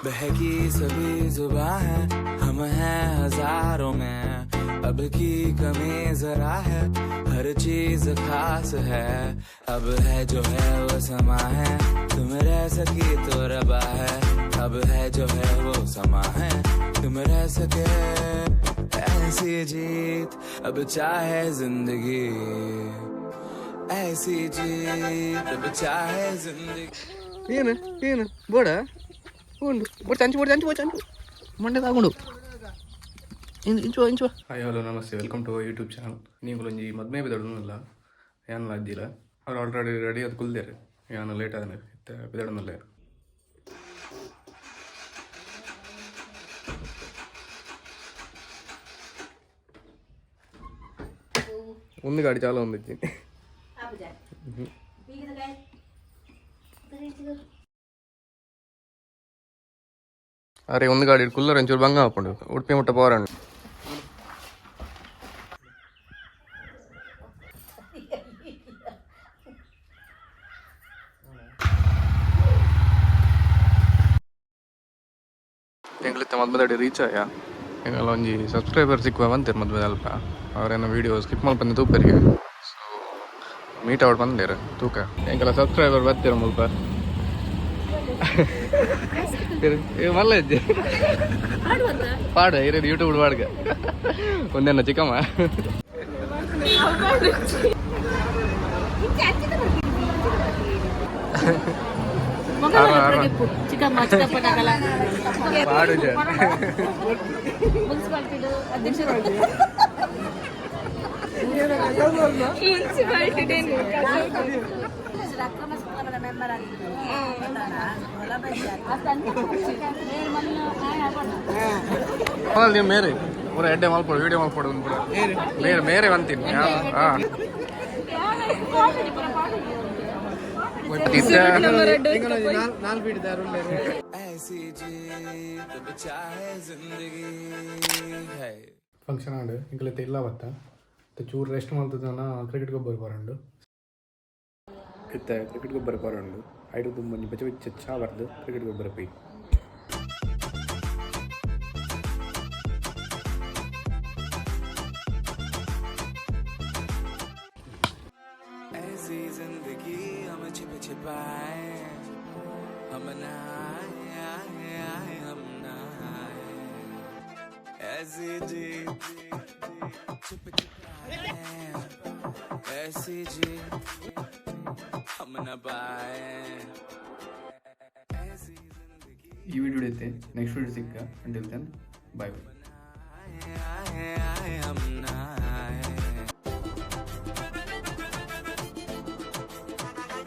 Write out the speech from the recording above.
बहकी सभी जुबां है, हम हैं हजारों में, अब की कमी जरा है, हर चीज खास है, अब है जो है वो समा है, तुम रह सकी तो रबा है, अब है जो है वो समा है, तुम रह सके ऐसी जीत अब चाहे जिंदगी, ऐसी जीत अब चाहे जिंदगी। ಏನು ಏನು ಬೋಡ ಉಂಡು ಬೋಡ್ ಚಂಚು ಬೋಡ್ ಚಂಚು ಬೋಡ್ ಚಂಚು ಮಂಡೆ ತಾಗೊಂಡು ಇಂಚು ಇಂಚು. ಹಾಯ್, ಹಲೋ, ನಮಸ್ತೆ, welcome to YouTube channel. ನೀವು ಒಂಜಿ ಮದ್ಮೆ ಬಿದಡಲ್ಲ ಯಾನಲ ಅಜ್ಜಿಲ ಅವ್ರು ಆಲ್ರೆಡಿ ರೆಡಿ ಅದು ಕುಲ್ದೇರು. ಯಾನ ಲೇಟ್ ಆದನೆ ಇತ್ತೆ ಬಿದಡನಲ್ಲ. ಒಂದು ಗಾಡಿ ಚಾಲ ಒಂದು. ಅರೆ, ಒಂದು ಗಾಡಿ ಕುಲ್ಲರ್ ಒಂಚೂರು ಬಂಗ ಹಾಕೊಂಡು ಉಡುಪಿ ಮುಟ್ಟ ಪೋರಂಡು. ಎಂಗ್ಲಿತ್ತ ಮದ್ಮದಡಿ ರೀಚ್ ಆಯ. ಎಂಗಲ ಒಂಜಿ ಸಬ್ಸ್ಕ್ರೈಬರ್ ಸಿಕ್ಕುವ ಬಂತೇರು ಮದ್ಮೆ ಅಲ್ಪ. ಅವರೇನ ವೀಡಿಯೋ ಸ್ಕಿಪ್ ಮಲ್ಪಂದೆ ತೂಪರಿಗೆ. ಸೊ ಮೀಟ್ ಔಟ್ ಬಂದೇರು ತೂಕ. ಎಂಕಲ ಸಬ್ಸ್ಕ್ರೈಬರ್ ಬರ್ತೀರ ಮುಲ್ಪ. ಮಲ್ಲ ಇಜ್ಜಿ ಪಾಡ ಇರೋದು ಯೂಟ್ಯೂಬ್ ಪಾಡ್ಗ ಒಂದೇನ ಚಿಕ್ಕಮ್ಮ. ಚಿಕ್ಕಮ್ಮ ಚಿಕ್ಕಪ್ಪನಗಲ. ಪಾಡು. ಮುನ್ಸಿಪಾಲಿಟಿ ಅಧ್ಯಕ್ಷರು, ಮುನ್ಸಿಪಾಲಿಟಿ. ನೀವು ಮೇರೆ ಪೂರ ಎಡ್ಡೆ ಮಲ್ಪೊಡು, ವೀಡಿಯೋ ಮಲ್ಪೊಡು. ಒಂದು ಪೂರ ಮೇರೆ ಮೇರೆ ಬಂತೀನಿ. ಹಾಂ. ऐसी जीत अब चाहे जिंदगी है। ಫಂಕ್ಷನ್ ಆಂಡ್ ಇಂಕಲಿತ್ತೆ ಇಲ್ಲ ಬತ್ತ. ಚೂರು ರೆಸ್ಟ್ ಮಲ್ತದನ ಕ್ರಿಕೆಟ್ ಗೊಬ್ಬರ ಬರಂಡು. ಇತ್ತೆ ಕ್ರಿಕೆಟ್ ಗೊಬ್ಬರ ಬರಂಡು. ಐಟು ತುಂಬ ಬೆಚ್ಚ ಬೆಚ್ಚ ಚಾ ಬರ್ದು ಕ್ರಿಕೆಟ್ ಗೊಬ್ಬರ ಪೈ. ऐसी जिंदगी हम छिप छिपाए, हम ना आए आए आए, हम ना आए। ऐसी जीत छिप छिपाए, ऐसी जीत हम न पाए, ऐसी जिंदगी। ಈ ವಿಡಿಯೋ ಐತೆ. ನೆಕ್ಸ್ಟ್ ವಿಡಿಯೋ ಸಿಕ್ಕ. Until then, bye bye.